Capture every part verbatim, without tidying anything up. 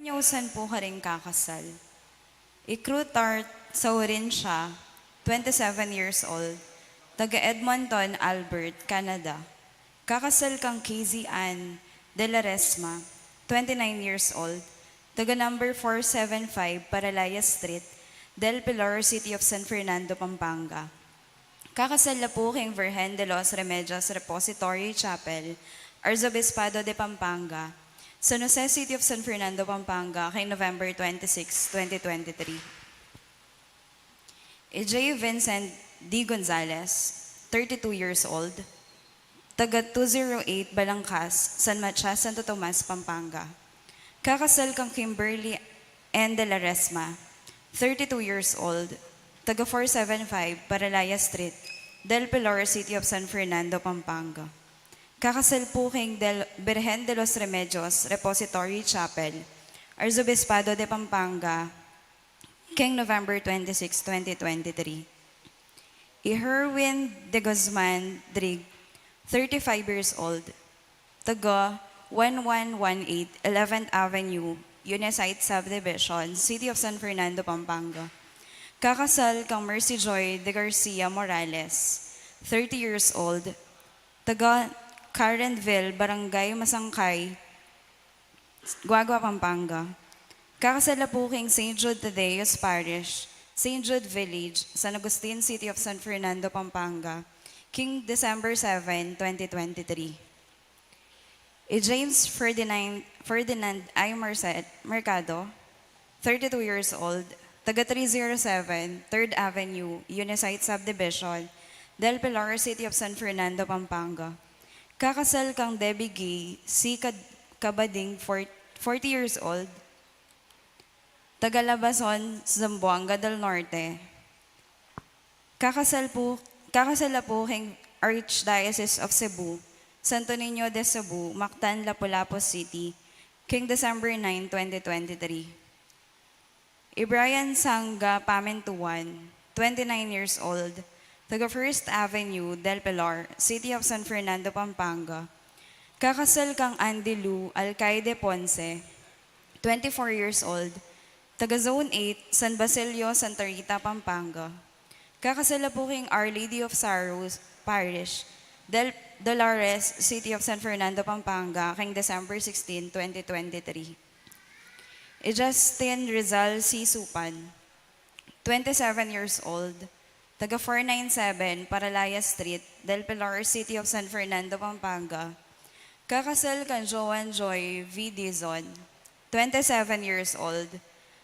Nyausan pu karing kakasal. I Cruthart Saurin siya, twenty-seven years old, taga Edmonton, Albert, Canada. Kakasal kang Casey Ann de la Resma, twenty-nine years old, taga number four seven five Paralaya Street, Del Pilar, City of San Fernando, Pampanga. Kakasal la pu king Virgen de los Remedios Repository Chapel, Arzobispado de Pampanga, San Jose, City of San Fernando, Pampanga, king November twenty-six, twenty twenty-three. I J Vincent D. Gonzalez, thirty-two years old, taga two zero eight Balangkas, San Matias, Santo Tomas, Pampanga. Kakasal kang Kimberly N. de la Resma, thirty-two years old, taga four seven five Paralaya Street, Del Pilar, City of San Fernando, Pampanga. Kakasal pu king Del Virgen de los Remedios Repository Chapel, Arzobispado de Pampanga, king November twenty-six, twenty twenty-three. I Herwin de Guzman Drig, thirty-five years old, taga one one one eight eleventh Avenue, Unisite Subdivision, City of San Fernando, Pampanga. Kakasal kang Mercy Joy de Garcia Morales, thirty years old, taga Carenville, Barangay Masangkay, Guagua, Pampanga. Kakasal la pu king Saint Jude Tadeos Parish, Saint Jude Village, San Agustin, City of San Fernando, Pampanga, king December seven, twenty twenty-three. I James Ferdinand, Ferdinand I. Merced, Mercado, thirty-two years old, taga three zero seven Third Avenue, Unisite Subdivision, Del Pilar, City of San Fernando, Pampanga. Kakasal kang Debbie Gay C. Cad-, Cabading, for-, forty years old, taga Labason, Zamboanga del Norte. Kakasal pu, kakasal la pu king Archdiocese of Cebu, Santo Niño de Cebu, Mactan, Lapu-Lapu City, king December nine, twenty twenty-three. I Brian Sanga Pamintuan, twenty-nine years old, taga First Avenue, Del Pilar, City of San Fernando, Pampanga. Kakasal kang Andy Lou Alcaide Ponce, twenty-four years old, taga Zone eight, San Basilio, Santa Rita, Pampanga. Kakasal la pu king Our Lady of Sorrows Parish, Del Dolores, City of San Fernando, Pampanga, king December sixteen, twenty twenty-three. I Justin Rizal C. Supan, twenty-seven years old, taga four nine seven Paralaya Street, Del Pilar, City of San Fernando, Pampanga. Kakasal kang Joan Joy V. Dizon, twenty-seven years old,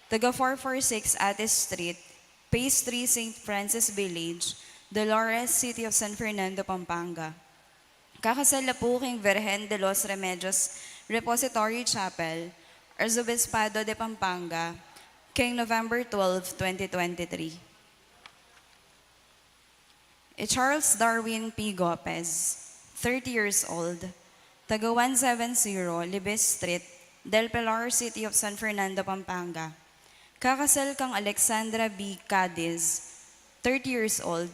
taga four four six Atis Street, Phase three Saint Francis Village, Dolores, City of San Fernando, Pampanga. Kakasal la pu king Virgen de los Remedios Repository Chapel, Arzobispado de Pampanga, king November twelve, twenty twenty-three. I Charles Darwin P. Gopez, thirty years old, taga one seven zero Libis Street, Del Pilar, City of San Fernando, Pampanga. Kakasal kang Alexandra B. Cadiz, thirty years old,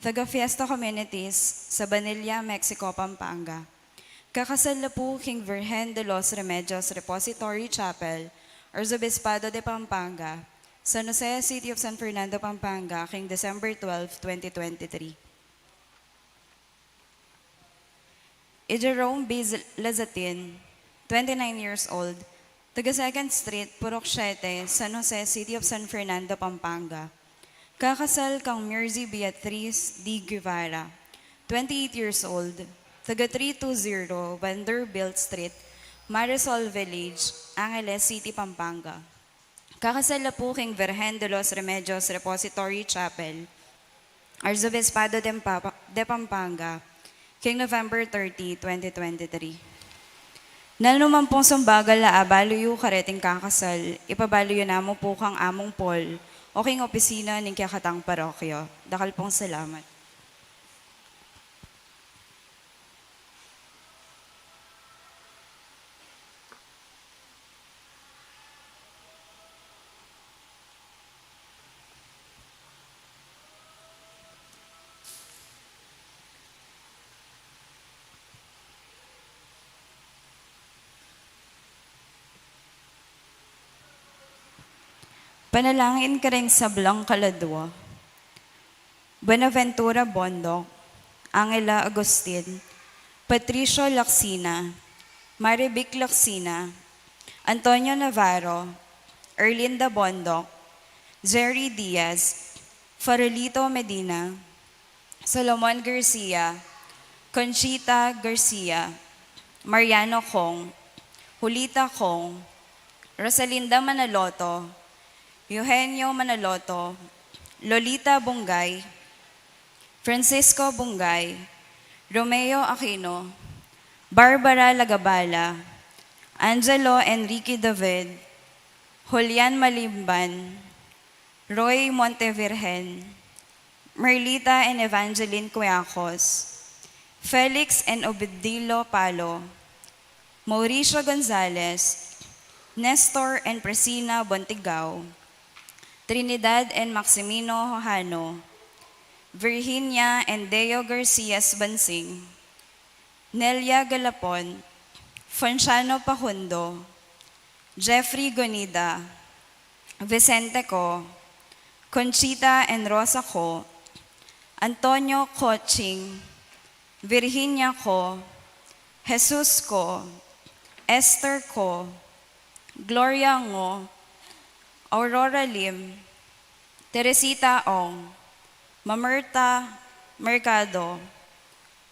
taga Fiesta Communities, Sabanilla, Mexico, Pampanga. Kakasal la pu king Virgen de los Remedios Repository Chapel, Arzobispado de Pampanga, San Jose, City of San Fernando, Pampanga, king December twelve, twenty twenty-three. I Jerome B. Z-, Lazatin, twenty-nine years old, taga Second Street, Purok siete, San Jose, City of San Fernando, Pampanga. Kakasal kang Mercy Beatriz D. Guevara, twenty-eight years old, taga three two zero Vanderbilt Street, Marisol Village, Angeles City, Pampanga. Kakasal la pu king Virgen de los Remedios Repository Chapel, Arzobispado de Pampa-, de Pampanga, king November thirty, twenty twenty-three. Nanu man pung sumbagal a abalu yu kareting kakasal, ipabalu yu namu pu kang Among Paul o king opisina ning kekatang parokya. Dakal pung salamat. Panalangin kareng sablang kaladua. Buenaventura Bondoc, Angela Agustin, Patricio Lacsina, Marivic Lacsina, Antonio Navarro, Erlinda Bondoc, Jerry Diaz, Farolito Medina, Solomon Garcia, Conchita Garcia, Mariano Cong, Julita Cong, Rosalinda Manaloto, Eugenio Manaloto, Lolita Bungay, Francisco Bungay, Romeo Aquino, Barbara Lagabala, Angelo Enrique David, Julian Malimban, Roy Montevirgen, Merlita and Evangeline Cueacos, Felix and Obedilo Palo, Mauricio Gonzalez, Nestor and Presina Bontigao, Trinidad and Maximino Hojano, Virginia and Deo Garcias Bansing, Nelia Galapon, Fonciano Pajundo, Jeffrey Gonida, Vicente Co, Conchita and Rosa Co, Antonio Coching, Virginia Co, Jesus Co, Esther Co, Gloria Ngo, Aurora Lim, Teresita Ong, Mamerta Mercado,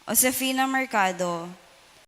Josefina Mercado,